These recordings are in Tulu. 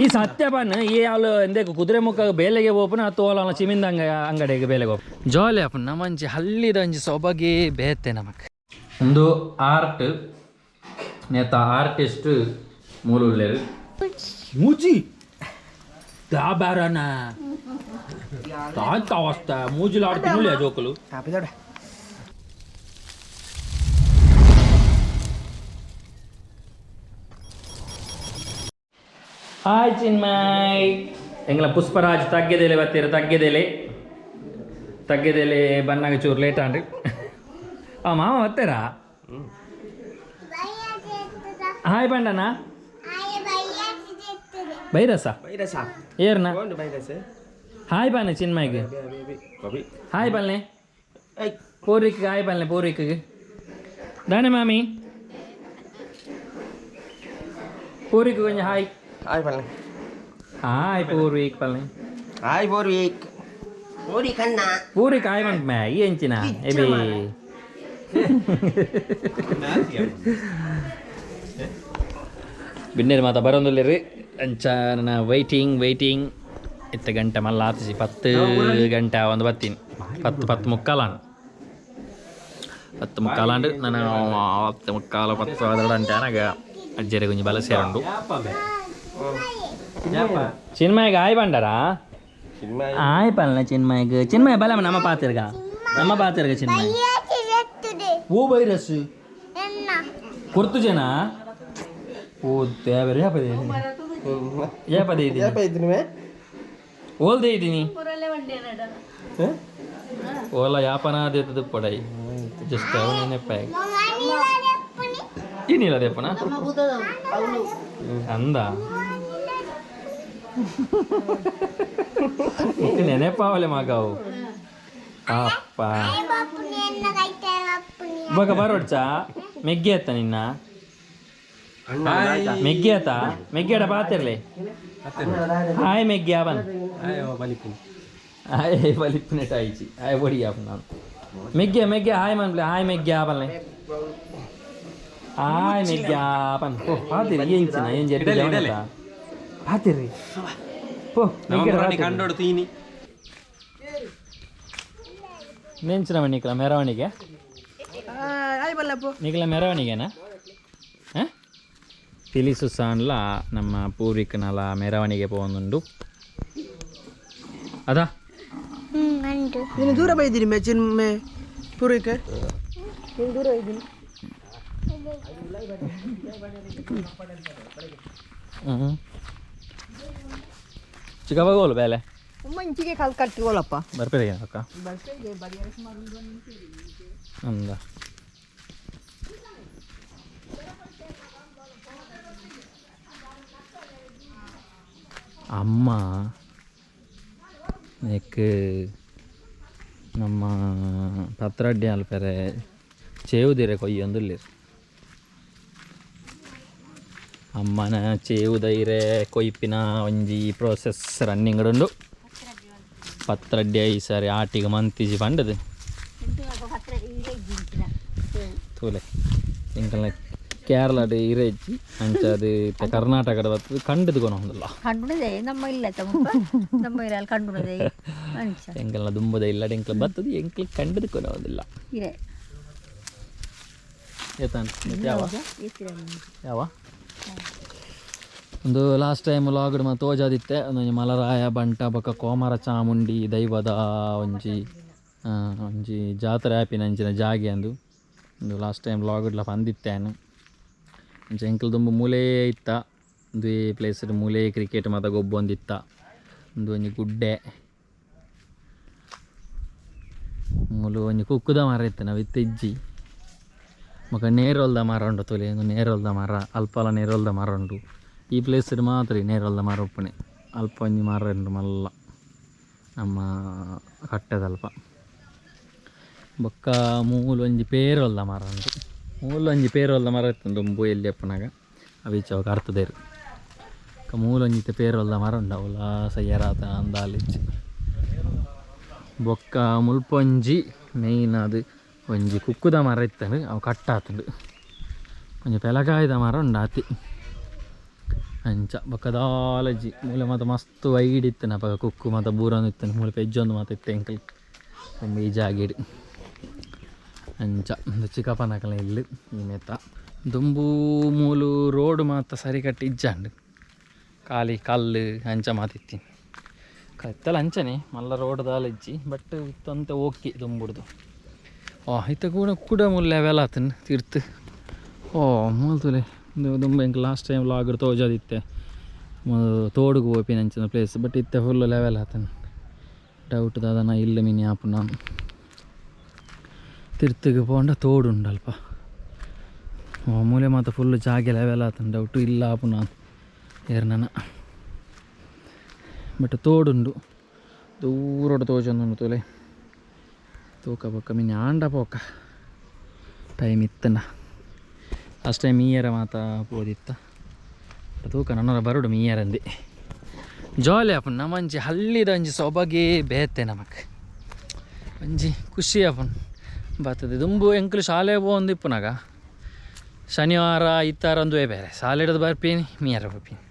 ಈ ಸತ್ಯಪನ್ ಈ ಅವಳು ಎಂದೇಕು ಕುದುರೆ ಮುಖ ಬೇಲೆಗೆ ಹೋಪುನ ತೋಲ ಚಿಮಿಂದ ಅಂಗ ಅಂಗಡಿಗೆ ಬೇಲೆಗೆ ಹೋಪ ಜಾಲಿ ಅಪ್ಪನ ನಮ್ಮಂಚಿ ಹಲ್ಲಿದ ಒಂಜಿ ಸೊಬಗೆ ಬೇತೆ ನಮಕ್. ಒಂದು ಆರ್ಟ್ ನೇತ ಆರ್ಟಿಸ್ಟ್ ಮೂಲ ಮೂಜಿ ದಾಬಾರನ ತಾತ ಅವಸ್ತ ಮೂಜಿಲಾಡ್ ತಿನ್ನುಲಿ ಜೋಕುಲು. ಹಾಯ್ ಚಿನ್ಮಯ್. ಎಂಗ್ಲ ಪುಷ್ಪರಾಜ್ ತಗ್ಗೆದೆಲೆ ಬತ್ತೀರ? ತಗ್ಗೆದೆಲೆ ತಗ್ಗೆದೆಲೆ ಬನ್ನಾಗ ಚೂರು ಲೇಟ್ ಆಂಡ್ರಿ. ಆ ಮಾಮ ಬತ್ತೀರಾ? ಹಾಯ್ ಬಂಡನ ಬೈರಸ ಏರ್ನ ಹಾಯ್ ಬಾನೆ ಚಿನ್ಮಯ್ಗೆ ಹಾಯ್ ಬಲ್ನೆ ಪೂರ್ವಿಕ್ ಹಾಯ್ ಬಲ್ನೆ ಪೂರ್ವಿಕ್ ದಾನೆ ಮಾಮಿ ಪೂರ್ವಿಕ್ ಕೊಂಚ ಹಾಯ್. ಹಾಯ್ ಪಲ್ಲೆ. ಹಾಯ್ ಪೂರ್ವಿಕ್ ಪಲ್ನೆ. ಹಾಯ್ ಪೂರ್ವಿಕ್, ಪೂರ್ವಿಕ್ ಅಣ್ಣ. ಪೂರ್ವಿಕ್ ಹಾಯ್ ಮಂಟ್ ಮೇ ಈ ಎಂಚಿನ ಎಬಿ ಬಿನ್ನೇರು ಮಾತ ಬರೋಂದುಲ್ಲೇರಿ. ಅಂಚ ನನ್ನ ವೈಟಿಂಗ್ ವೈಟಿಂಗ್ ಇತ್ತ ಗಂಟೆ ಮಲ್ಲ ಆತಿಸಿ 10 ಗಂಟೆ ಒಂದು ಬತ್ತೀನಿ. 10 10:45 ಆಂಡ್. 10:45 ಆಂಡ್. ನಾನು 10:45 10 ಗಂಟೆ ಆನಾಗ ಅಜ್ಜೆರೆ ಕೊಂಚ ಬಲ ಸೇರುಂಡು. ಚಿನ್ಮಯಗ್ ಆಯ್ ಬಂಡರಾ? ಆಯ್ ಪಲ್ನ ಚಿನ್ಮಯಗ್. ಚಿನ್ಮಯ ಬಲ ನಮ್ಮ ಪಾತಿರ್ಗ, ನಮ್ಮ ಪಾತಿರ್ಗ ಚಿನ್ಮಯ್. ಓ ವೈರಸ್ ಕೊರ್ತು ಜನ. ಓ ದೇವರೇ, ಯಾಪದೆ ಯಾಪದೆ ಇದ್ದೀನಿ ಓಲ್ದೆ ಇದ್ದೀನಿ ಓಲ ಯಾಪನಾದೇತದ ಪಡೈ ಜಸ್ಟ್ ಅವನೇನಪ್ಪ ಏನಿಲ್ಲ ದೇಪನ ಅಂದ ನೆನಪಾವಲೆ ಮಗವು ಅಪ್ಪ ಬಗ ಬರೋಡ್ಚ ಮೆಗ್ಗಿ ಆತ ನಿನ್ನ ಮೆಗ್ಗಿ ಆತ ಮೆಗ್ಗಿ ಅಡ ಪಾತಿರ್ಲಿ. ಹಾಯ್ ಮೆಗ್ಗಿ ಅವನ್ ಹಾಯ್ ಬಲಿಪುನೆಟ್ ಆಯ್ಚಿ ಹಾಯ್ ಬಡಿ ಆಪನ್ ನಾನು ಮೆಗ್ಗಿ ಮೆಗ್ಗಿ ಹಾಯ್ ಮನ್ಪ್ಲೆ ಹಾಯ್ ಮೆಗ್ಗಿ ಆಪನ್ಲೆ ಹಾಯ್ ಮೆಗ್ಗಿ ಆಪನ್. ಓ ಪಾತಿರಿ ಎಂಚಿನ ಎಂಜಿ ಎಡ್ಡೆ ಪಾತಿರಿ ಪೋ ಮೆಗ್ಗಿ ಕಂಡೋಡು ತೀನಿ. ನೆಂಚಿನ ನಿಕ್ಲ ಮೆರವಣಿಗೆ ನಿಕ್ಲ ಮೆರವಣಿಗೆನಾ? ಹಾಂ ಪಿಲಿಸು ಸಾನ್ಲ ನಮ್ಮ ಪೂರ್ವಿಕನಲ ಮೆರವಣಿಗೆ ಪೋಂದುಂಡು ಅದಾ. ನೀನು ದೂರ ಬೈದಿರಿ ಮೇ ಚಿನ್ಮೆ ಪೂರ್ವಿಕ ನೀನು ದೂರ ಇದ್ದೀನಿ. ಹ್ಞೂ ಚಿಕ್ಕವಾಗ ಹೋಲು ಬೇಲೆ ಮಂಚಿಗೆ ಕಾಲು ಕಟ್ಟಿಕೊಳ್ಳಪ್ಪ. ಬರ್ಪೇರೆ ಅಕ್ಕ ಅಂದ ಅಮ್ಮ ನೆಕ್ ನಮ್ಮ ಪತ್ರಡ್ಡಿ ಅಲ್ಪೆರೆ ಚೇವುದಿರೆ ಕೊಯ್ಯೊಂದುಲ್ಲೆರ್. ಅಮ್ಮನ ಚೇವುದೈರೆ ಕೊಯ್ಪಿನ ಒಂಜಿ ಪ್ರೋಸೆಸ್ ರನ್ನಿಂಗ್ ಉಂಡು. ಪತ್ರಡ್ಡಿ I ಸರಿ ಆಟಿಗೆ ಮಂತಿಜಿ ಪಂಡದು ತೂಲೆ ಎಂಕಲ್ನ ಕೇರಳಡ್ ಇರೆಜ್ಜಿ ಅಂಚ ಅದು ಇತ್ತೆ ಕರ್ನಾಟಕದ ಬತ್ತದು ಕಂಡದು ಕೊನೊಂದುಲ್ಲ. ಕಂಡುಣದೆ ನಮ್ಮ ಇಲ್ಲ ತಮ್ಮ ನಮ್ಮ ಇಲ್ಲ ಕಂಡುಣದೆ ಅಂಚ. ಎಂಕಲ್ನ ದುಂಬದ ಇಲ್ಲ ಎಂಕ್ಲ ಬತ್ತದು ಎಂಕ್ಲ ಕಂಡದು ಕೊನೊಂದಿಲ್ಲ. ಇರೆ. ಏತಾನ್ ಯಾವ ಯಾವ ಒಂದು ಲಾಸ್ಟ್ ಟೈಮ್ ಲಾಗ್ಡ್ ಮ ತೋಜಾದಿತ್ತೆ. ಒಂದೊಂಜಿ ಮಲರಾಯ ಬಂಟ ಬೊಕ್ಕ ಕೋಮರ ಚಾಮುಂಡಿ ದೈವದ ಒಂಜಿ ಒಂಜಿ ಜಾತ್ರೆ ಆಪಿನ ಅಂಚಿನ ಜಾಗೆ ಅಂದು. ಒಂದು ಲಾಸ್ಟ್ ಟೈಮ್ ಲಾಗ್ಡ್ಲ ಪಂದಿತ್ತೇನು. ಅಂಚ ಎಂಕಲ್ ದುಂಬು ಮೂಲೆ ಇತ್ತ ಒಂದು ಪ್ಲೇಸ್ ಮೂಲೆ ಕ್ರಿಕೆಟ್ ಮಾತ ಗೊಬ್ಬೊಂದಿತ್ತ. ಒಂದು ಒಂಜಿ ಗುಡ್ಡೆ ಮೂಲು ಒಂಜಿ ಕುಕ್ಕುದ ಮರ ಇತ್ತು ನಾವು ಇತ್ತ ಇಜ್ಜಿ. ಬೊಕ ನೇರೊಲ್ದ ಮರ ಉಂಡು ತೂಲೆ. ಒಂದು ನೇರೊಲ್ದ ಮರ ಅಲ್ಪಲ ನೇರೊಲ್ದ ಮರ ಉಂಡು. ಈ ಪ್ಲೇಸ್ ಮಾತ್ರ ನೇರೊಲ್ದ ಮರ ಉಪ್ಪುನೆ. ಅಲ್ಪ ಒಂಜಿ ಮರ ಉಂಡು ಮಲ್ಲ ನಮ್ಮ ಕಟ್ಟೆದಲ್ಪ. ಬೊಕ್ಕ ಮೂಲು ಒಂಜಿ ಪೇರೊಲ್ದ ಮರ ಉಂಡು. ಮೂಲು ಒಂಜಿ ಪೇರೊಲ್ದ ಮರ ಇತ್ತು ದುಂಬು ಎಲ್ಲಿ ಅಪ್ಪನಾಗ ಅವಿಚ ಅವು ಕರ್ತದೇರು. ಬೊಕ್ಕ ಮೂಲು ಒಂಜಿ ಇತ್ತೆ ಪೇರೊಲ್ದ ಮರ ಉಂಡು ಅವುಲ ಸಯ್ಯರಾತ ಅಂದಾಲಿಜ್ಜಿ. ಬೊಕ್ಕ ಮುಲ್ಪ ಒಂಜಿ ಮೇಯ್ನ್ ಅದು ಒಂಜಿ ಕುಕ್ಕುದ ಮರ ಇತ್ತಂಡು ಅವು ಕಟ್ಟಾತುಂಡು. ಒಂಜಿ ಪೆಲಕಾಯಿದ ಮರ ಉಂಡು ಆತಿ. ಅಂಚ ಬೊಕ್ಕ ದಾಲಜ್ಜಿ ಮೂಲೆ ಮಾತ ಮಸ್ತ್ ವೈಡ್ ಇತ್ತನ ಅಪಗ ಕುಕ್ಕು ಮಾತ ಬೂರೊಂದು ಇತ್ತನ ಮೂಲೆ ಪೆಜ್ಜೊಂದು ಮಾತ ಇತ್ತೆ ಎಂಕಲ್ ಈ ಜಾಗಿಡ್ ಅಂಚ ಚಿಕ್ಕಪ್ಪನಕಲ ಇಲ್ಲಿ ಈ ಮೇತ ದುಂಬು ಮೂಲು ರೋಡ್ ಮಾತ ಸರಿ ಕಟ್ಟಿ ಇಜ್ಜಾಂಡ್ ಖಾಲಿ ಕಲ್ಲು ಅಂಚ ಮಾತಿತ್ತೀನಿ ಕತ್ತಲ ಅಂಚನೆ ಮಲ್ಲ ರೋಡ್ ದಾಲಜ್ಜಿ ಬಟ್ ಇತ್ತಂತೆ ಓಕೆ ದುಂಬುಡ್ದು ಇತ್ತ ಕೂಡ ಕೂಡ ಮೂಲು ಲೆವೆಲ್ ಆತನ ತೀರ್ತು ಓ ಮೂಲ್ತುಲೆ ದುಂಬು ಎಂಕ್ ಲಾಸ್ಟ್ ಟೈಮ್ ಲಾಗರ್ ತೋಜಾದಿತ್ತೆ ತೋಡುಗು ಪೋಪಿನ ಅಂಚಿನ ಪ್ಲೇಸ್ ಬಟ್ ಇತ್ತೆ ಫುಲ್ ಲೆವೆಲ್ ಆತನ ಡೌಟ್ ದಾದನ ಇಲ್ಲ ಮಿನಿ ಆಪುನ ತಿರ್ತುಗೆ ಪೋಂಡ ತೋಡು ಉಂಡಲ್ಪ ಮೂಲೆ ಮಾತ ಫುಲ್ ಜಾಗೆ ಲೆವೆಲ್ ಆತನ ಡೌಟು ಇಲ್ಲ ಆಪುನ ಏರ್ನನ ಬಟ್ ತೋಡುಂಡು ದೂರೋಡು ತೋಜೊಂದುಂಡು ತೋಲೆ ತೂಕ ಬೊಕ್ಕ ಮಿನಿ ಆಂಡ ಪೋಕ ಟೈಮ್ ಇತ್ತನ ಲಾಸ್ಟ್ ಟೈಮ್ ಮೀಯರ ಮಾತ ಪೋದಿತ್ತ ತೂಕ ನನ್ನರ ಬರೋಡು ಮೀಯರಂದಿ ಜಾಲಿ ಆಪುಂಡು ನಮ್ಮಂಜಿ ಹಳ್ಳಿದ ಒಂಜಿ ಸೊಬಗೆ ಬೇತೆ ನಮಕ್ ಒಂಜಿ ಖುಷಿ ಆಪುಂಡು ಬರ್ತದೆ ದುಂಬು ಎಂಕುಲು ಶಾಲೆ ಪೋವೊಂದು ಇಪ್ಪುನಾಗ ಶನಿವಾರ ಐತಾರ ಒಂದುವೇ ಬೇರೆ ಶಾಲೆ ಹಿಡಿದು ಬರ್ಪೀನಿ ಮೀಯರ ಬರ್ಪೀನಿ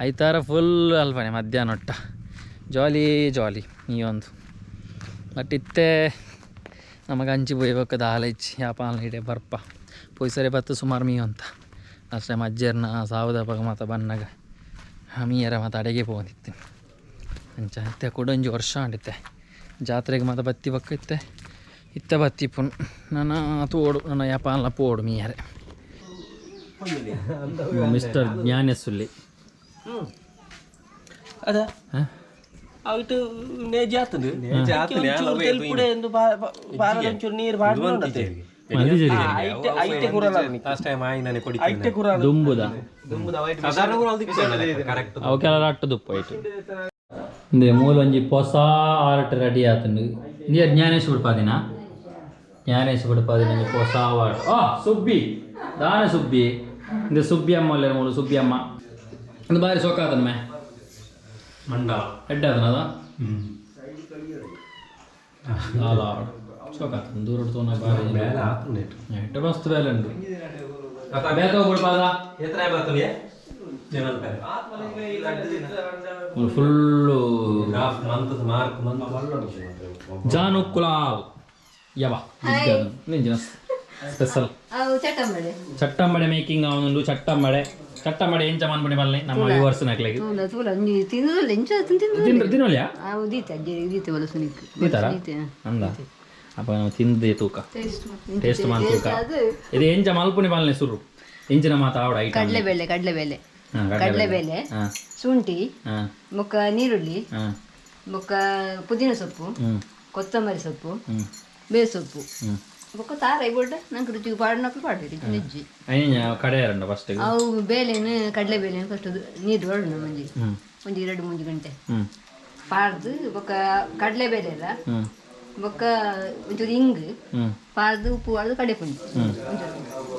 ಐತಾರ ಫುಲ್ ಅಲ್ಪನೆ ಮಧ್ಯಾಹ್ನ ಒಟ್ಟ ಜಾಲಿ ಜಾಲಿ ಈ ಒಂದು ಬಟ್ ಇತ್ತೆ ನಮಗೆ ಅಂಚಿ ಪೋಯ್ಬೇಕು ದಾಲ ಇಚ್ಚಿ ಯಾಪಾಲ ಇಡೆ ಬರ್ಪ ಪೊಯ್ಸರೆ ಬತ್ತು ಸುಮಾರು ಮೀ ಅಂತ ಲಾಸ್ಟ್ ಟೈಮ್ ಅಜ್ಜರ್ನ ಸಾವುದಪ್ಪಗ ಮಾತ ಬನ್ನಾಗ ಮೀಯರ ಮಾತ ಅಡಿಗೆ ಪೋವಂದಿತ್ತು ಅಂಚ ಇತ್ತೆ ಕೂಡ ಒಂಜಿ ವರ್ಷ ಆಂಡಿತ್ತೆ ಜಾತ್ರೆಗೆ ಮಾತ ಬತ್ತಿ ಬಕ್ಕ ಇತ್ತೆ ಇತ್ತೆ ಬತ್ತಿ ಪುನ್ ನನ್ನ ತೋಡು ನನ್ನ ಯಾಪಾಲ ಪೋಡು ಮೀಯರೆ ಮಿಸ್ಟರ್ ಜ್ಞಾನೇಶುಲ್ಲಿ ಅದ ಅವಿಟ್ಟು ನೇಜಿ ಆತಂದು ತೆಲ್ಪುಡೆ ಎಂದು ಬಾರದ ಒಂಚೂರು ನೀರು ಬಾಡ್ದು ಐತೆ ಕುರಲ ಐತೆ ಕುರಲ ದುಂಬುದ ಅವಕ್ಕೆಲ್ಲ ಅಟ್ಟು ದುಪ್ಪ ಐಟು ಇಂದೆ ಮೂಲೊಂಜಿ ಪೊಸ ಆರ್ಟ್ ರೆಡಿ ಆತಂಡು ಇಂದಿಯ ಜ್ಞಾನೇಶ್ ಬಿಡ್ಪಾದಿನ ಜ್ಞಾನೇಶ್ ಬಿಡ್ಪಾದಿನ ಒಂಜಿ ಪೊಸ ಆರ್ಟ್ ಆ ಸುಬ್ಬಿ ದಾನೆ ಸುಬ್ಬಿ ಇಂದೆ ಸುಬ್ಬಿ ಅಮ್ಮ ಅಲ್ಲ ಮೂಲು ಸುಬ್ಬಿ ಅಮ್ಮ ಒಂದು ಬಾರಿ ಸೊಕ್ಕಾತನ ಮೇ ಮಂಡ ಎಡ್ಡೆ ಆತನ ಅದ ದಾಲ ಸೊಕ್ಕಾತನ ದೂರ ತೋನ ಬಾರಿ ಬೇಲೆ ಆತುಂಡು ಎಡ್ಡೆ ಮಸ್ತ್ ಬೇಲೆ ಉಂಡು ಬೇಕ ಬಿಡ್ಪಾದ ಏತ್ರ ಬರ್ತದೆ ಫುಲ್ಲು ಗ್ರಾಫ್ ಮಂತ್ ಮಾರ್ಕ್ ಮಂತ್ ಜಾನು ಕುಲಾವ್ ಯವ ನಿಂಜಿನ ಸ್ಪೆಷಲ್ ಅವು ಚಟ್ಟಂಬಡೆ ಚಟ್ಟಂಬಡೆ ಮೇಕಿಂಗ್ ಅವನುಂಡು ಚಟ್ಟಂಬಡೆ ಚಟ್ಟಂಬಡೆ ಎಂಚ ಮನ್ಪುಣಿ ಬಲ್ಲೆ ನಮ್ಮ ವ್ಯೂವರ್ಸ್ ನಕ್ಲೆಗ್ ತೂಲ ತೂಲ ಒಂಜಿ ತಿಂದುದಿಲ್ಲ ಎಂಚ ತಿಂದು ತಿಂದ್ರ ತಿನ್ನೋಲ್ಯಾ ಅವು ದೀತೆ ಅಜ್ಜಿ ದೀತೆ ಬಲ ಸುನಿಕ್ ತಿಂತಾರ ಅಂದ ಅಪ್ಪ ನಾವು ತಿಂದೆ ತೂಕ ಟೇಸ್ಟ್ ಮಾಲ್ ತೂಕ ಇದು ಎಂಚ ಮಲ್ಪುಣಿ ಬಲ್ಲೆ ಸುರು ಎಂಚಿನ ಮಾತ ಆವಡ ಐಟಮ್ ಕಡಲೆಬೇಳೆ ಕಡಲೆಬೇಳೆ ಕಡಲೆಬೇಳೆ ಶುಂಠಿ ಬೊಕ್ಕ ನೀರುಳ್ಳಿ ಬೊಕ್ಕ ಪುದೀನ ಸೊಪ್ಪು ಕೊತ್ತಂಬರಿ ಸೊಪ್ಪು ಬೇಸೊಪ್ಪು ಬೊಕ್ಕ ತಾರ ಬೊಡ್ಡ ನಂಗೆ ರುಚಿಗೆ ಪಾಡನಕ್ಕೂ ಪಾಡ್ಬೇಕು ನಿಜ್ಜಿ ಕಡೆಯರಂಡ ಫಸ್ಟ್ ಅವು ಬೇಳೆನ ಕಡಲೆಬೇಳೆನ ಫಸ್ಟ್ ನೀರು ಬರೋಣ ಮಂಜಿ ಒಂದು ಎರಡು ಮೂರು ಗಂಟೆ ಪಾಡ್ದು ಬೊಕ್ಕ ಕಡಲೆಬೇಳೆ ಎಲ್ಲ ಬೊಕ್ಕ ಒಂಚೂರು ಹಿಂಗ್ ಪಾಡ್ದು ಉಪ್ಪು ಪಾಡ್ದು ಕಡೆ ಪುಂಜಿ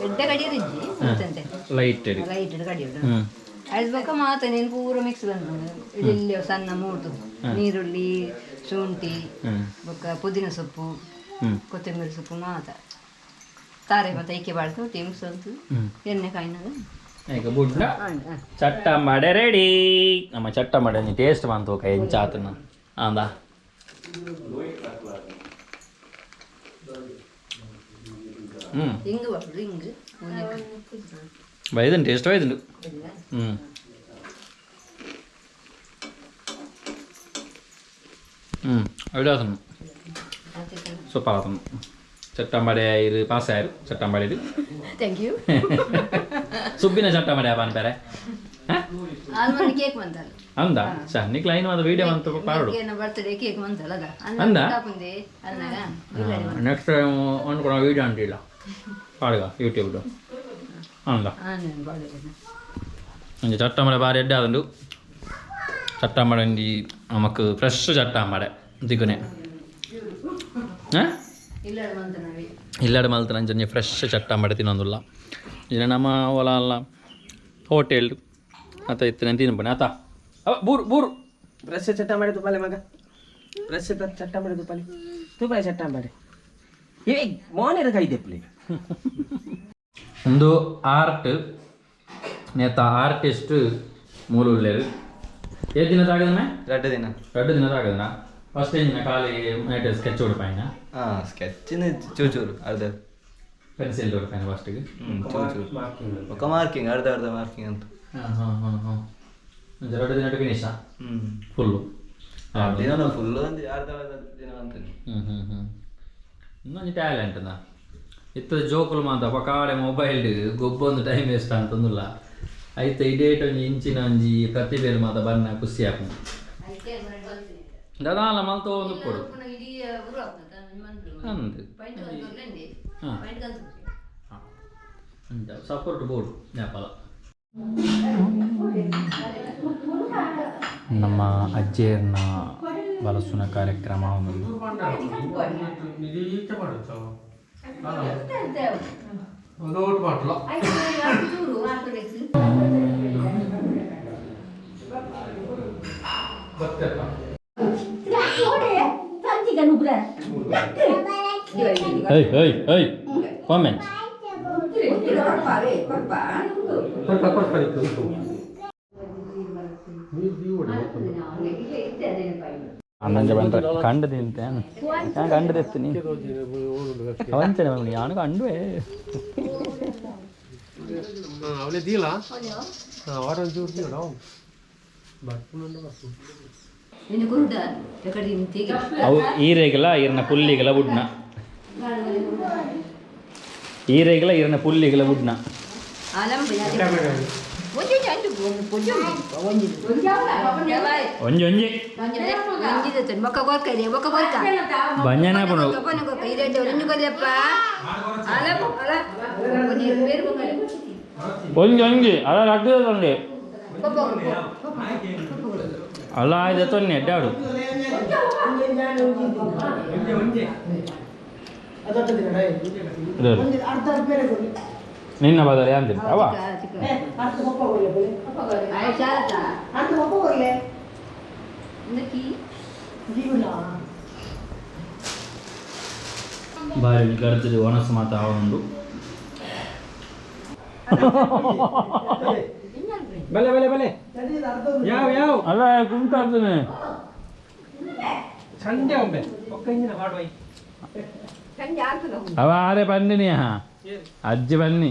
ಎಡ್ಡೆ ಕಡಿಯೋದಿಜ್ಜಿ ಅಂತಂತೆ ಲೈಟ್ ಲೈಟ್ ಕಡಿಯೋದು ಅದು ಬೊಕ್ಕ ಮಾತ ನೀನು ಪೂರ ಮಿಕ್ಸ್ ಬಂದು ಇಲ್ಲಿ ಸಣ್ಣ ಮೂರ್ದು ನೀರುಳ್ಳಿ ಶುಂಠಿ ಬೊಕ್ಕ ಪುದೀನ ಸೊಪ್ಪು ಕೊತ್ತಂಬರಿ ಸೊಪ್ಪು ಮಾತ ತಾರೆ ಮತ್ತೆ ಐಕೆ ಬಾಳ್ತು ಮಿಕ್ಸ್ ಬಂತು ಎಣ್ಣೆ ಕಾಯಿನಾಗ ಈಗ ಬುಡ್ಡ ಚಟ್ಟಂಬಡೆ ರೆಡಿ ನಮ್ಮ ಚಟ್ಟಂಬಡೆ ನೀ ಟೇಸ್ಟ್ ಬಂತು ಓಕೆ ಎಂಚಾತನ ಅಂದ ಹಿಂಗು ಬಾರ್ದು ಹಿಂಗು ಬೈದುಂಟು ಟೇಸ್ಟ್ ಬೈದುಂಟು ಹ್ಞೂ ಅಡ್ಡಾತನು ಸೂಪರ್ ಆತನು ಚಟ್ಟಂಬಡೆ ಇದು ಪಾಸ್ ಆಯ್ತು ಚಟ್ಟಂಬಡೆ ಇದು thank you ಸುಬ್ಬಿನ ಚಟ್ಟಂಬಡೆ ಬಾನ್ ಬೇರೆ ಕೇಕ್ ಬಂತಲ್ಲ ಅಂದ ಸರ್ ನಿಕ್ ಲೈನ್ ಒಂದು ವೀಡಿಯೋ ಅಂತ ಪಾಡು ಬರ್ತ್ಡೇ ಕೇಕ್ ಬಂತಲ್ಲ ಅದ ಅಂದ? ಅನ್ನಾಗ ನೆಕ್ಸ್ಟ್ ಟೈಮ್ ಅಂದ್ಕೊಳ ವೀಡಿಯೋ ಅಂಟಿಲ್ಲ ಪಾಡುಗ ಯೂಟ್ಯೂಬ್ ಅಂದ ಒಂಜಿ ಚಟ್ಟಂಬಡೆ ಬಾರಿ ಎಡ್ಡೆ ಆದುಂಡು ಚಟ್ಟಂಬಡೆ ಒಂಜಿ ನಮಕ್ ಫ್ರೆಶ್ ಚಟ್ಟಂಬಡೆ ದಿಗುನೆ ಇಲ್ಲಡೆ ಮಲ್ತ ನಂಜಿ ಫ್ರೆಶ್ ಚಟ್ಟಂಬಡೆ ತಿನ್ನೊಂದುಲ್ಲ ಇನ್ನು ನಮ್ಮ ಹೊಲ ಅಲ್ಲ ಹೋಟೆಲ್ ಅತ್ತ ಇತ್ತು ತಿನ್ಪಣೆ ಆತ ಬೂರು ಬೂರು ಬ್ರಷ್ ಚಟ್ಟ ಮಾಡಿ ತುಪಾಲೆ ಮಗ ಬ್ರಷ್ ಚಟ್ಟ ಮಾಡಿ ತುಪಾಲೆ ತುಪಾಲೆ ಚಟ್ಟ ಮಾಡಿ ಏ ಮೋನೇರ ಕೈ ದೆಪ್ಲಿ ಒಂದು ಆರ್ಟ್ ನೇತ ಆರ್ಟಿಸ್ಟ್ ಮೂಲುಲ್ಲೇರು ಏತ್ ದಿನ ತಾಗದನೆ ರಡ್ಡು ದಿನ ರಡ್ಡು ದಿನ ತಾಗದನ ಫಸ್ಟ್ ದಿನ ಖಾಲಿ ನೈಟ್ ಸ್ಕೆಚ್ ಉಡುಪಾಯಿನ ಸ್ಕೆಚ್ ಚೂಚೂರು ಅರ್ಧ ಪೆನ್ಸಿಲ್ ಉಡುಪಾಯಿನ ಫಸ್ಟಿಗೆ ಚೂಚೂರು ఒక ಮಾರ್ಕಿಂಗ್ ಅರ್ಧ ಅರ್ಧ ಮಾರ್ಕಿಂಗ್ ಅಂತ ಹಾಂ ಹಾಂ ಹಾಂ ಹಾಂ ಒಂದು ಎರಡು ದಿನ ಫಿನಿಶ್ ಫುಲ್ಲು ದಿನ ಫುಲ್ಲು ಒಂದು ಅರ್ಧ ಅರ್ಧ ದಿನ ಅಂತ ಹ್ಞೂ ಹ್ಞೂ ಹ್ಞೂ ಇನ್ನೊಂದು ಟ್ಯಾಲೆಂಟ್ ನಾ ಇತ್ತ ಜೋಕುಲು ಮಾತ ಪಕಾಡೆ ಮೊಬೈಲ್ ಗೊಬ್ಬೊಂದು ಟೈಮ್ ವೇಸ್ಟ್ ಅಂತಂದಿಲ್ಲ ಐತೆ ಇಡೇಟ್ ಒಂಜಿ ಇಂಚಿನ ಒಂಜಿ ಪ್ರತಿಭೆ ಮಾತ ಬನ್ನ ಖುಷಿ ಆಪುಂಡು ದಾದಾಲ ಮಲ್ತೋ ಒಂದು ಕೊಡು ಅಂದ್ ಹಾಂ ಸಪೋರ್ಟ್ ಬೋರ್ಡ್ ಜ್ಞಾಪಲ. ನಮ್ಮ ಅಜ್ಜಿಯರ್ನ ಬಲಸುನ ಕಾರ್ಯಕ್ರಮ ಒಂದು ಹೇಯ್ ಹೇಯ್ ಹೇಯ್ ಕಾಮೆಂಟ್ ಅನ್ನಂಜ ಬಂದ್ರೆ ಕಂಡು ತಿಂತೆ ನಾನು ಕಂಡು ತೆತ್ತೀನಿ ಅವಂಚನೆ ಮಮ್ಮಿ ನಾನು ಕಂಡುವೆ ಅವು ಈರೆಗೆಲ್ಲ ಈರನ ಪುಲ್ಲಿಗೆಲ್ಲ ಬುಡ್ನ ಈರೆಗೆಲ್ಲ ಈರನ ಪುಲ್ಲಿಗೆಲ್ಲ ಬುಡ್ನ ಒಂಜಿ ಒಂಜಿ ಬಂಜನ ಒಂಜಿ ಒಂಜಿ ಅಲ್ಲ ರಡ್ಡು ಅಲ್ಲ ಆಯ್ತು ತೊನ್ನೆ ಅಡ್ಡಾಡು ನಿನ್ನ ಬದಲು ಅಂತಿಲ್ಲ ಅವ ಬಾರಿ ಗರ್ಜದ ಒಣಸು ಮಾತ ಒಂದು ಬಲೆ ಬಲೆ ಬಲೆ ಯಾವ ಯಾವ ಅಲ್ಲ ಕುಂಟಾಗ್ತಾನೆ ಸಂಡೆ ಒಮ್ಮೆ ಒಕ್ಕ ಇಂಜಿನ ಮಾಡುವ ಅವ ಆರೆ ಬನ್ನಿ ಅಜ್ಜಿ ಬನ್ನಿ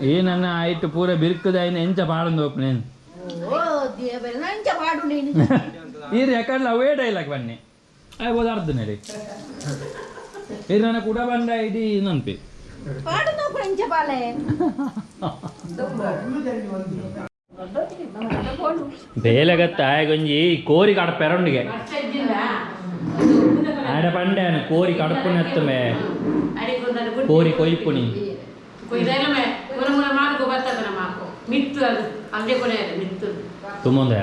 ಈ ನನ್ನ ಆಯ್ತು ಪೂರ ಬಿರ್ಕದ ಎಂಚ ಪಾಡೊಂದು ಒಪ್ಪನೇನು ಈ ರೆಕಾರ್ಡ್ ಅವೇ ಡೈಲಾಗ್ ಬನ್ನಿ ಆಯ್ಬೋದು ಅರ್ಧ ನಡಿ ಈ ನನ್ನ ಕೂಡ ಬಂಡ ಇಡೀ ನನ್ಪಿ ಬೇಲೆಗತ್ತ ಆಯಗೊಂಜಿ ಕೋರಿ ಕಡಪೆರೊಂಡಿಗೆ ಆಡ ಪಂಡೆ ಕೋರಿ ಕಡಪುನೆತ್ತಮೆ ಕೋರಿ ಕೊಯ್ಪುಣಿ ತುಂಬೊಂದು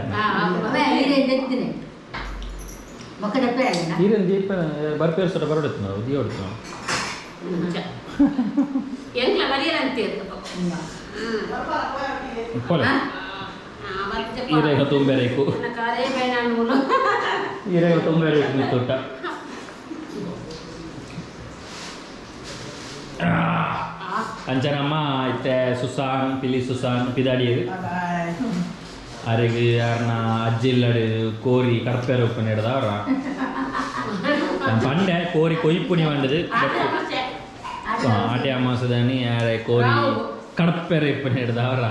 ಈರೇನು ದೀಪ ಬರ್ಪೇರ್ಸಟ ಬರಡುತ್ತು ನಾವು ದೀವಡುತ್ತು ನಾವು ಈರೇಗ ತುಂಬೆರೇಕು ಈರೇಗ ತುಂಬೆರೇಕು ಮಿತ್ತುಟ್ಟ ಅಂಚನಮ್ಮ ಇತ್ತೆ ಸುಸಾನ್ ಪಿಲಿ ಸುಸಾನ್ ಪಿದಾಡಿಯರು ಅರೆಗೆ ಯಾರನ್ನ ಅಜ್ಜಿಲ್ಲಡು ಕೋರಿ ಕಡಪೇರು ಉಪ್ಪು ನೆಡ್ದವ್ರ ಪಂಡೆ ಕೋರಿ ಕೊಯ್ಪುಣಿ ಬಂಡದು ಆಟೆ ಅಮಾಸದಾನಿ ಯಾರೆ ಕೋರಿ ಕಡಪೇರು ಇಪ್ಪು ನೆಡ್ದವ್ರ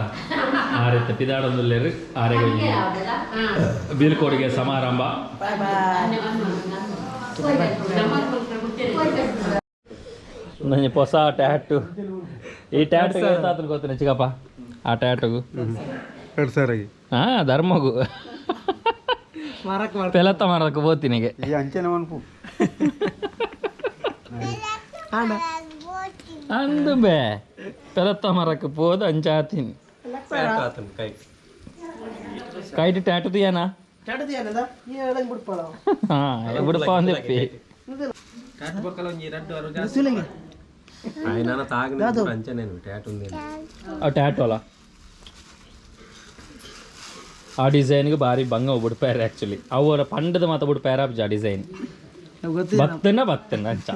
ಆರಿತ್ತ ಪಿದಾಡೊಂದುಲ್ಲೇರು ಆರೆಗೆ ಬೀಳ್ಕೊಡುಗೆ ಸಮಾರಂಭ. ನಂಗೆ ಹೊಸ ಟ್ಯಾಟು ಈ ಟ್ಯಾಟು ಗೊತ್ತಾತು ಗೊತ್ತಿಲ್ಲ ಚಿಕ್ಕಪ್ಪ ಆ ಟ್ಯಾಟುಗು ಹಾಂ ಧರ್ಮಗು ಪೆಲತ್ತ ಮಾರಕ್ಕೆ ಬೋತಿನಿಗೆ ಅಂದು ಬೇ ಪೆಲತ್ತ ಮರಕ್ಕೆ ಪೋದು ಅಂಚಾತೀನಿ ಕೈಟ್ ಟ್ಯಾಟು ತೀಯನಾ ಹಾಂ ಬಿಡಪ್ಪ ಒಂದಿಪ್ಪಿ ಟ್ಯಾಟು ಅಲ್ಲ ಆ ಡಿಸೈನ್ಗೆ ಭಾರಿ ಬಂಗ ಬಿಡ್ಪಾರ ಆ್ಯಕ್ಚುಲಿ ಅವರ ಪಂಡದ ಮಾತ ಬಿಡ್ಪಾರ ಆ ಡಿಸೈನ್ ಬತ್ತನ ಬತ್ತನ ಅಂಚ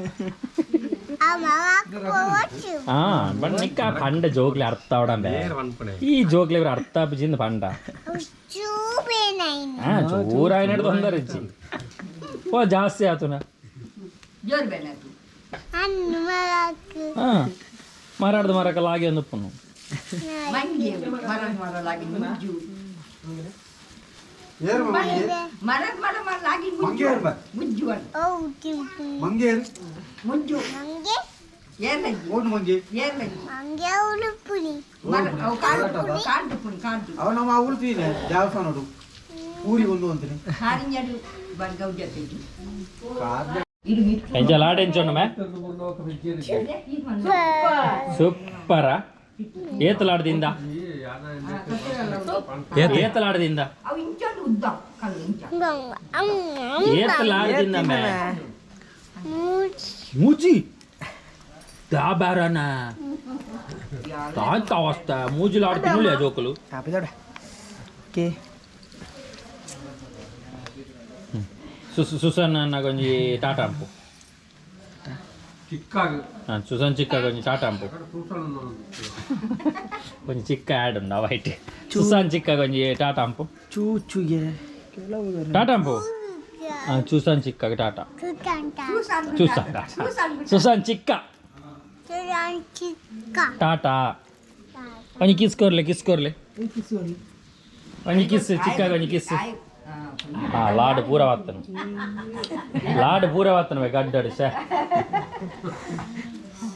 ಹಾಂ ಬಟ್ ನಿಕ್ಕ ಪಂಡ ಜೋಗ್ಲಿ ಅರ್ಥ ಅವಡಂಬೆ ಈ ಜೋಗ್ಲಿ ಅರ್ಥ ಜಿಂದ ಪಂಡ. ಚೂರಾಯಿನಡು ತೊಂದರೆ ಇಜ್ಜಿ ಓ ಜಾಸ್ತಿ ಆತುನ ಜೋರು ಬೇಡ ಅದು ಹಾಂ ಮರಾಡ್ದು ಮರಕ ಲಾಗಿ ಒಂದು ಪುನ್ನು ಮಂಗೆ ಮರ ಮರ ಲಾಗಿ ಮುಜ್ಜು ಮರ ಮರ ಮರ ಲಾಗಿ ಮುಜ್ಜು ಮುಜ್ಜು ಮಂಗೆ ಮುಜ್ಜು ಏರ್ಲಜ್ಜಿ ಓಡು ಮಂಗೆ ಏರ್ಲಜ್ಜಿ ಮರ ಅವು ಕಾಡು ಕಾಡು ಪುಣಿ ಕಾಡು ಅವ ನಮ್ಮ ಉಳ್ತೀನಿ ದೇವಸ್ಥಾನ ನೋಡು ಊರಿಗೆ ಒಂದು ಅಂತೀನಿ ಕಾರಿಂಜಡು ಬರ್ಗೌ ಜೊತೆಗೆ ಎಂಚ ಲಾಡ್ ಎಂಚೊಂಡು ಮೇ ಸೂಪರ ಏತಲಾಡ್ದಿಂದ ಏತಲಾಡ್ದಿಂದ ಅವು ಇಂಚೊಂದು ಉದ್ದ ಕಲ್ಲು ಇಂಚ ಏತಲಾಡ್ದಿಂದ ಮೇ ಮೂಜಿ ದಾಬಾರನ ತಾಂತ ಅವಸ್ತ ಮೂಜಿಲಾಡ್ ತಿನ್ನುಲಿ ಜೋಕುಲು ಆಪಿದೋಡ ಓಕೆ ಸುಸನ್ ಅನ್ನ ಕೊಂಜಿ ಟಾಟಾ ಅಂಪು ಹಾಂ ಸುಸನ್ ಚಿಕ್ಕ ಕೊಂಜಿ ಟಾಟಾ ಅಂಪು కొంచెం చిక్క యాడ్ ఉందా వైట్ సుసాన్ చిక్క కొంచెం టాటా అంపు ಚೂ ಚೂಗೆ టాటా అంపు చూసాన్ చిక్క టాటా చూసాన్ సుసాన్ చిక్క టాటా కొంచెం కిస్ కోర్లే కిస్ కోర్లే కొంచెం కిస్ చిక్క కొంచెం కిస్ లాడు పూర వత్తను లాడు పూర వత్తను గడ్డాడు సే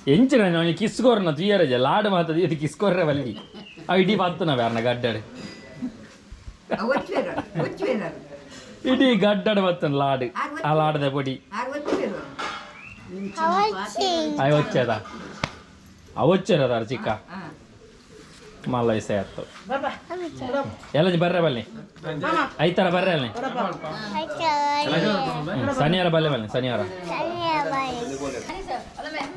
ಎಂಚಿನ ಒಂಜಿ ಕಿಸ್ ಕೋರ್ನ ತುಯ್ಯರಜ ಲಾಡು ಮಾತದ ಇದು ಕಿಸ್ ಕೋರ್ರೆ ಬಲ್ಲಿ ಅವು ಇಡೀ ಬತ್ತನ ಬೇರ್ನ ಗಡ್ಡಾಡು ಇಡೀ ಗಡ್ಡಾಡು ಬತ್ತನ ಲಾಡು ಆ ಲಾಡದ ಪೊಡಿ ಅಯ್ಯ వచ్చేదా ಅವು వచ్చారు ಚಿಕ್ಕ ಮಲ್ಲ ಇಸ ಆಯ್ತು ಎಲ್ಲ ಬರ್ರೆ ಬಲ್ಲಿ ಐತಾರ ಬರ್ರೆ ಅಲ್ಲಿ ಶನಿವಾರ ಬಲ್ಲೆ ಬಲ್ಲಿ ಶನಿವಾರ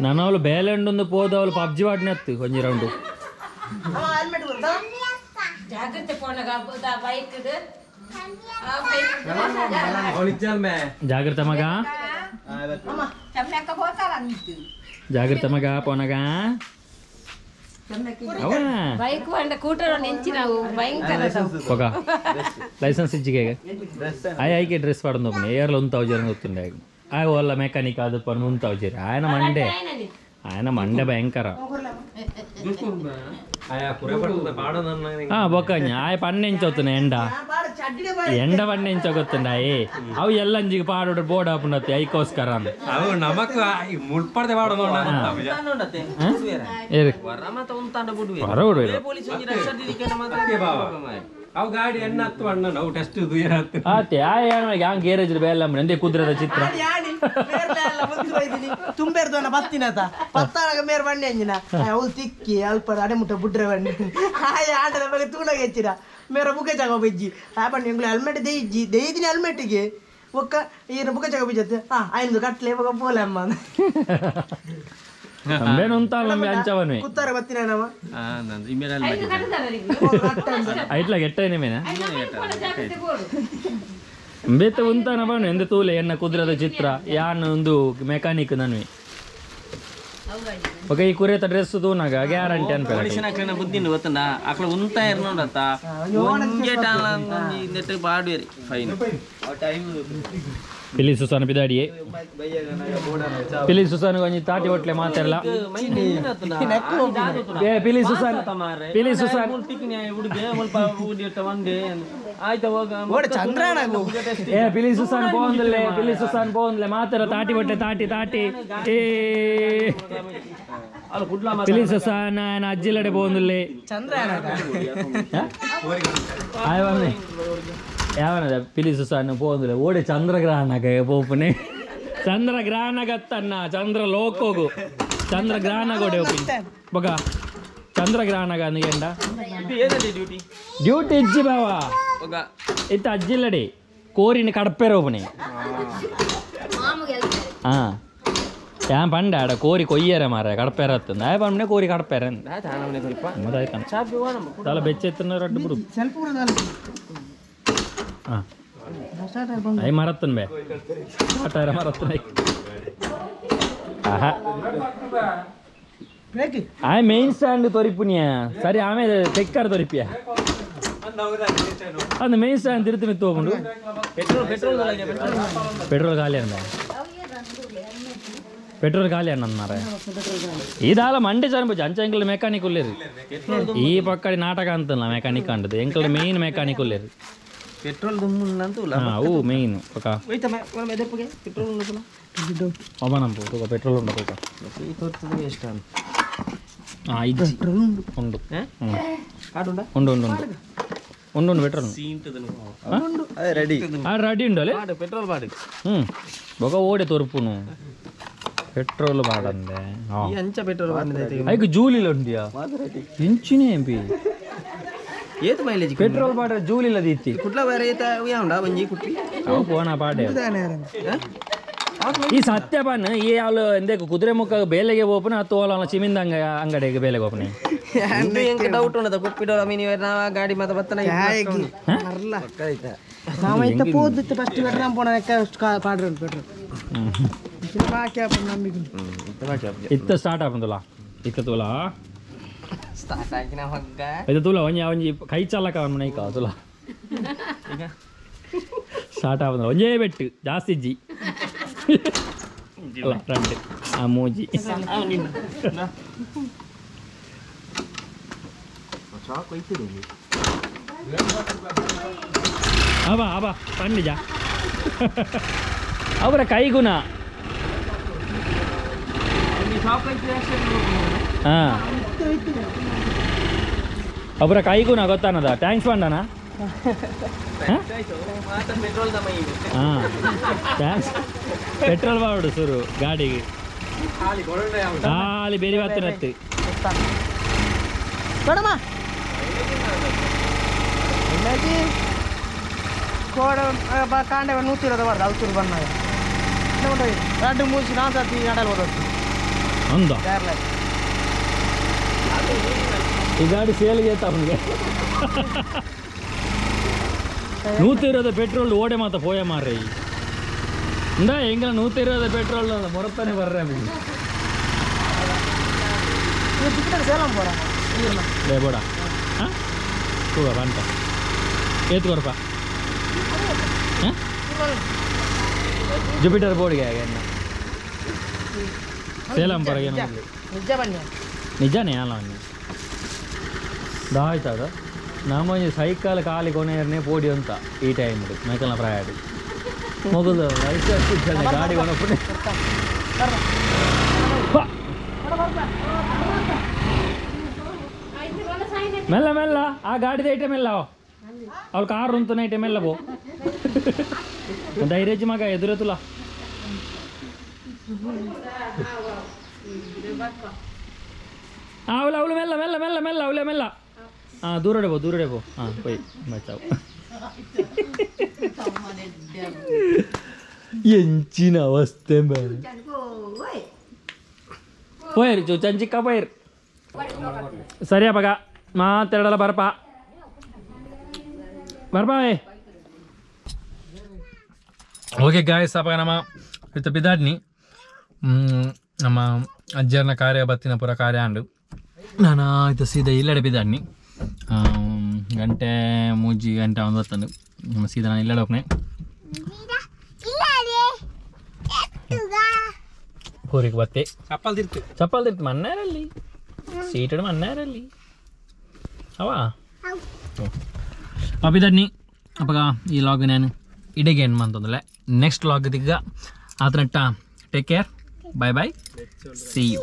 ನಾನು ಅವಳು ಬೇಲೆಂಡೊಂದು ಪೋದ ಅವಳು ಪಬ್ಜಿ ವಾಡ್ನೆತ್ತು ಒಂಜಿ ರೌಂಡು ಜಾಗ್ರತೆ ಮಗ ಜಾಗ್ರತೆ ಮಗ ಪೋನಗ ఒక ಲೈಸೆನ್ಸ್ ಇಜ್ಜಿಗೆ ಆಯ್ ಆಯ್ಕೆ ಡ್ರೆಸ್ ಪಾಡೊಂದು ಏರ್ಲ ಉಂತಾವು ಜರ ಗೊತ್ತುಂಡೆ ಆಯ್ ಓಲ್ಲ ಮೆಕ್ಯಾನಿಕ್ ಅದು ಪನ್ ಉಂತಾವು ಜರ ఆయన ಮಂಡೆ ఆయన ಮಂಡೆ ಭಯಂಕರ ಬೊಕ್ಕಂಜ ಆಯ್ ಪಣ್ಣೆಂಚೊತ್ತುನ ಎಂಡ ಎಂಡ ಪಣ್ಣೆಂಚೊತ್ತುಂಡಾಯೇ ಅವು ಎಲ್ಲಂಜಿಗೆ ಪಾಡೋಡು ಬೋರ್ಡ್ ಆಪುಂಡತ್ತೆ ಐಕೋಸ್ಕರ ಅವು ನಮಕ್ ಮುಳ್ಪಡ್ದೆ ಪಾಡೋದು ಅವು ಗಾಡಿ ಎಣ್ಣ ಹತ್ತು ಅಣ್ಣ ನಾವು ಟೆಸ್ಟ್ ಆತೆ ಆಯ್ ಹ್ಯಾಂಗ್ ಗೇರೇಜ್ ಬೇಲ್ಲ ಎಂದೇ ಕುದುರೆದ ಚಿತ್ರ ತುಂಬೇರ್ದವನ ಬತ್ತಿನತ ಪತ್ತಾಳಗ ಮೇರ್ ಬಂಡೆ ಅಂಜಿನ ಅವಳು ತಿಕ್ಕಿ ಅಲ್ಪ ಅಡೆ ಮುಟ್ಟ ಬುಡ್ರೆ ಬಂಡೆ ಆಯ ಆಟದ ಬಗ್ಗೆ ತೂಣಗ ಹೆಚ್ಚಿನ ಮೇರ ಬುಕ್ಕೆ ಜಾಗ ಬಜ್ಜಿ ಆ ಬಂಡಿ ಎಂಗ್ಳು ಹೆಲ್ಮೆಟ್ ದೇಯಿಜ್ಜಿ ದೇಯ್ದಿನಿ ಹೆಲ್ಮೆಟ್ಗೆ ಒಕ್ಕ ಈನ ಬುಕ್ಕೆ ಜಾಗ ಬಿಜ್ಜತ್ತೆ ಹಾ ಆಯ್ದು ಕಟ್ಲೆ ಬೊಕ್ಕ ಪೋಲೆ ಅಮ್ಮ ಕುತ್ತಾರೆ ಬತ್ತಿನ ನಮ್ಮ ಐಟ್ಲ ಗೆಟ್ಟೈನೆ ಮೇನ ಬೇತೆ ಉಂತಾನ ಬಣ್ಣು ಎಂದ ತೂಲೆ ಎನ್ನ ಕುದುರೆದ ಚಿತ್ರ ಯಾನ್ ಒಂದು ಮೆಕ್ಯಾನಿಕ್ ನನ್ವಿ ಓಕೆ ಈ ಕುರೇತ ಡ್ರೆಸ್ ತೂನಾಗ ಗ್ಯಾರಂಟಿ ಅನ್ಪೆ ಪೊಲೀಸಿನ ಬುದ್ಧಿ ಗೊತ್ತಂಡ ಅಕ್ಲ ಉಂತ ಇರ್ನೋಡತ್ತ ಒಂಜೆ ಟಾಲ ನೆಟ್ ಬಾಡುವೇರಿ ಫೈನ್ ಪಿಲಿ ಸುಸಾನ ಪಿದಾಡಿಯೇ ಪಿಲಿ ಸುಸಾನ ಒಂಜಿ ತಾಟಿ ಒಟ್ಲೆ ಮಾತಾಡಲ್ಲ ಏ ಪಿಲಿ ಸುಸಾನ್ ಪಿಲಿ ಸುಸಾನ್ ಏ ಪಿಲಿ ಸುಸಾನ್ ಪೋಂದ್ಲೆ ಪಿಲಿ ಸುಸಾನ್ ಪೋಂದ್ಲೆ ಮಾತಾಡ ತಾಟಿ ಒಟ್ಲೆ ತಾಟಿ ತಾಟಿ ಏ ಪಿಲಿ ಸುಸಾನ ಅಜ್ಜಿಲಡೆ ಪೋಂದುಲ್ಲೆ ಆಯ್ ಯಾವನದ ಪಿಲಿ ಸುಸಾನ ಪೋಂದುಲೆ ಓಡೆ ಚಂದ್ರಗ್ರಹಣ ಪೋಪುನೆ ಚಂದ್ರಗ್ರಹಣ ಗತ್ತನ್ನ ಚಂದ್ರ ಲೋಕೋಗು ಚಂದ್ರಗ್ರಹಣ ಗೋಡೆ ಒಪ್ಪಿನ ಬೊಕ ಚಂದ್ರಗ್ರಹಣ ಎಂಡ ಡ್ಯೂಟಿ ಇಜ್ಜಿ ಬಾವಾ ಇತ್ತ ಅಜ್ಜಿಲ್ಲಡೆ ಕೋರಿನ ಕಡಪೇರ ಒಪ್ಪನೆ ಹಾಂ ಯಾನ್ ಪಂಡ ಆಡ ಕೋರಿ ಕೊಯ್ಯರ ಮಾರ ಕಡಪೇರ ಹತ್ತಂದ ಆಯ್ ಪಂಡ ಕೋರಿ ಕಡಪೇರ ತಲ ಬೆಚ್ಚೆತ್ತನ ರಡ್ಡು ಬಿಡು ಹಾಂ I ಮರತ್ತನ್ ಬೇ ಆಟಾರ ಮರತ್ತನ್ I ಆಹಾ ಆಯ್ ಮೇನ್ ಸ್ಟ್ಯಾಂಡ್ ತೊರಿಪುನಿಯ ಸರಿ ಆಮೇಲೆ ತೆಕ್ಕಾರ ತೊರಿಪಿಯ ಅಂದ್ ಮೇನ್ ಸ್ಟ್ಯಾಂಡ್ ತಿರುತಿ ಮಿತ್ತು ಹೋಗ್ಕೊಂಡು ಪೆಟ್ರೋಲ್ ಪೆಟ್ರೋಲ್ ಪೆಟ್ರೋಲ್ ಖಾಲಿ ಅಂದ ಪೆಟ್ರೋಲ್ ಖಾಲಿ ಅಣ್ಣ ಮಾರ ಇದಾಲ ಮಂಡೆ ಚಾರ ಅಂಚ ಎಂಕಲ್ ಮೆಕ್ಯಾನಿಕ್ ಉಲ್ಲೇರಿ ಈ ಪಕ್ಕಡಿ ನಾಟಕ ಅಂತಲ್ಲ ಮೆಕ್ಯಾನಿಕ್ ಅಂಡದು ಎಂಕಲ್ ಮೇನ್ ಮೆಕ್ಯಾನಿಕ್ ಉಲ್ಲೇರಿ ಪೆಟ್ರೋಲ್ ದುಮ್ಮುಲ್ಲ ಅಂತ ಹಾ ಅವು ಮೇನ್ ಪಕ್ಕ ಹೋಯ್ತ ಮೆದಪ್ಪಗೆ ಪೆಟ್ರೋಲ್ ಉಂಟು ಒಬ್ಬನಂಪು ತೂಕ ಪೆಟ್ರೋಲ್ ಉಂಟು ತೂಕ ಈ ತೋರ್ತದೆ ಎಷ್ಟು ಹಾಂ ಇಜ್ಜಿ ಉಂಡು ಕಾಡುಂಡ ಉಂಡು ಉಂಡು ಉಂಡು ಉಂಡು ಉಂಡು ಪೆಟ್ರೋಲ್ ಅದೇ ರೆಡಿ ಆ ರೆಡಿ ಉಂಡು ಅಲ್ಲೇ ಪಾಡು ಪೆಟ್ರೋಲ್ ಪಾಡು ಹ್ಞೂ ಬೊಕ ಓಡೆ ತೋರ್ಪುನು ಪೆಟ್ರೋಲ್ ಬಾಡಂದೆ ಹಾಂ ಈ ಅಂಚ ಪೆಟ್ರೋಲ್ ಬಂದೈತೆ ಐಕ್ ಜೂಲಿಲ ಉಂಡಿಯಾ ಇಂಚಿನೇ ಎಂಪಿ ಏತ್ ಮೈಲೇಜ್ ಪೆಟ್ರೋಲ್ ಬಾಡ ಜೂಲಿಲ ದೀತಿ ಕುಟ್ಲ ಬೇರೆ ಏತ ಉಂಡ ಒಂಜಿ ಕುಟ್ಟಿ ಅವು ಪೋಣ ಪಾಡೆ ಈ ಸತ್ಯ ಬನ್ ಈ ಅವಳು ಎಂದೇಕು ಕುದುರೆ ಮುಖ ಬೇಲೆಗೆ ಹೋಪನ ಅತ್ತು ಓಲ ಚಿಮಿಂದ ಅಂಗ ಅಂಗಡಿಗೆ ಬೇಲೆಗೆ ಹೋಪನೆ ಇಂದು ಎಂಕ ಡೌಟ್ ಉಂಡದ ಕುಪ್ಪಿಡೋಲ ಮಿನಿ ನಾವ ಗಾಡಿ ಮಾತ ಬತ್ತನ ನಾವ ಇತ್ತ ಪೋದಿತ್ತು ಫಸ್ಟ್ ಪೆಟ್ರೋಲ್ ಪೋಣ ಪಾಡ್ರು ಪೆಟ್ರೋಲ್ ಬಾಕಿ ಆಪುಂಡು ನಂಬಿಕೆ ಇತ್ತ ಸ್ಟಾರ್ಟ್ ಆಪುಂದುಲ ಇತ್ತ ತೂಲ ಸ್ಟಾರ್ಟ್ ಆಗಿನ ಹಗ್ಗ ಇದು ತೂಲ ಒಂಜಿ ಒಂಜಿ ಕೈ ಚಾಲಕ ಅವನ ನೈಕ ತುಲ ಸ್ಟಾರ್ಟ್ ಆಪುಂದುಲ ಒಂಜೇ ಬೆಟ್ಟು ಜಾಸ್ತಿ ಇಜ್ಜಿ ಅಲ್ಲ ರಂಡು ಆ ಮೂಜಿ ಅಬಾ ಅಬಾ ಪಂಡಿಜ ಅವರ ಕೈಗುಣ ಹಾಂ ಅವರ ಕೈಗುಣ ಗೊತ್ತಾನದ thanks ಪಂಡನ ಹಾಂ thanks petrol ಬಾಡು ಸುರು ಗಾಡಿಗೆ ಖಾಲಿ ಬೇರೆ ಬತ್ತಿನತ್ತು ಕೊಡಮ್ಮ ಎಲ್ಲಾಜಿ ಕೋಡ ಕಾಂಡೆ ನೂತಿರೋದ ಬಾರ್ದು ಅವತೂರು ಬಣ್ಣಾಗ ಎರಡು ಮೂರು ನಾನು ಸತಿ ನಡಲ್ ಓದೋದು ಅಂದ ಕೇರಳ ಈ ಗಾಡಿ ಸೇಲ್ಗೆ ಅವನಿಗೆ 120 ಪೆಟ್ರೋಲ್ ಓಡೆ ಮಾತ ಪೋಯ ಮಾರ್ರೆ ಇಂದ ಎಂಗಲ 120 ಪೆಟ್ರೋಲ್ ಮೊರತಾನೆ ಬರ್ರೆ ಸೇಲಂ ಪೋರ ಲೇ ಬೋಡ ಹಾಂ ತೂಗ ಬಂತ ಏತ್ ಕೊರಪ ಹಾಂ ಜುಪಿಟರ್ ಬೋರ್ಡ್ಗೆ ಹಾಗೆ ಸೇಲಂ ಪರಗೆ ನಿಜ ಬನ್ನಿ ನಿಜನೇ ಅಲ್ಲ ದಾಯ್ತದ ನಮ್ಮ ಒಂಜಿ ಸೈಕಲ್ ಖಾಲಿ ಕೊನೆಯರ್ನೇ ಪೋಡಿ ಅಂತ ಈ ಟೈಮ್ ಮೈಕಲ್ನ ಪ್ರಾಯ ಮೊದಲು ಗಾಡಿ ಕೊನಪುನೆ ಮೆಲ್ಲ ಮೆಲ್ಲ ಆ ಗಾಡಿದ ಐಟಮ್ ಎಲ್ಲ ಅವಳು ಕಾರ್ ಉಂಟು ಐಟಮ್ ಎಲ್ಲ ಪೋ ಧೈರ್ಯ ಮಗ ಎದುರತುಲ ಅವಳು ಅವಳು ಮೆಲ್ಲ ಮೆಲ್ಲ ಮೆಲ್ಲ ಮೆಲ್ಲ ಅವಳೆ ಮೆಲ್ಲ ಹಾಂ ದೂರಡೆ ಪೋ ದೂರಡೆ ಪೋ ಹಾಂ ಪೋಯ್ ಬಚಾವು ಎಂಚಿನ ಅವಸ್ಥೆ ಪೋಯರ್ ಚಂಚಿಕ್ಕ ಪೋಯರ್ ಸರಿಯಾ ಪಗ ಮಾತೆರಡಲ್ಲ ಬರಪ ಬರ್ಪಾವೆ ಓಕೆ ಗಾಯಸ್ ಅಪ್ಪ ನಮ್ಮ ಇತ್ತ ಬಿದಾಡ್ನಿ ನಮ್ಮ ಅಜ್ಜರ್ನ ಕಾರ್ಯ ಬತ್ತಿನ ಪೂರ ಕಾರ್ಯ ಅಂಡು ನಾನು ಇದು ಸೀದಾ ಇಲ್ಲಡೆ ಬಿದಾಡ್ನಿ ಗಂಟೆ 3 ಗಂಟೆ ಒಂದು ಹೊತ್ತಂದು ನಮ್ಮ ಸೀದಾ ನಾನು ಇಲ್ಲಡೆ ಹೋಗ್ನೆ ಪೂರಿಗೆ ಬತ್ತೆ ಚಪ್ಪಲ್ ತಿರ್ತು ಚಪ್ಪಲ್ ತಿರ್ತು ಮನ್ನಾರಲ್ಲಿ ಸೀಟಡ್ ಮನ್ನಾರಲ್ಲಿ ಅವಾ ಅಪಿದನ್ನಿ ಅಪ್ಪಗ ಈ ಲಾಗ್ ನಾನು ಇಡೆಗೆ ಏನು ಅಂತಂದ್ರೆ ನೆಕ್ಸ್ಟ್ ಲಾಗ್ ದಿಗ್ಗ ಆತನಟ್ಟ take care bye bye see you.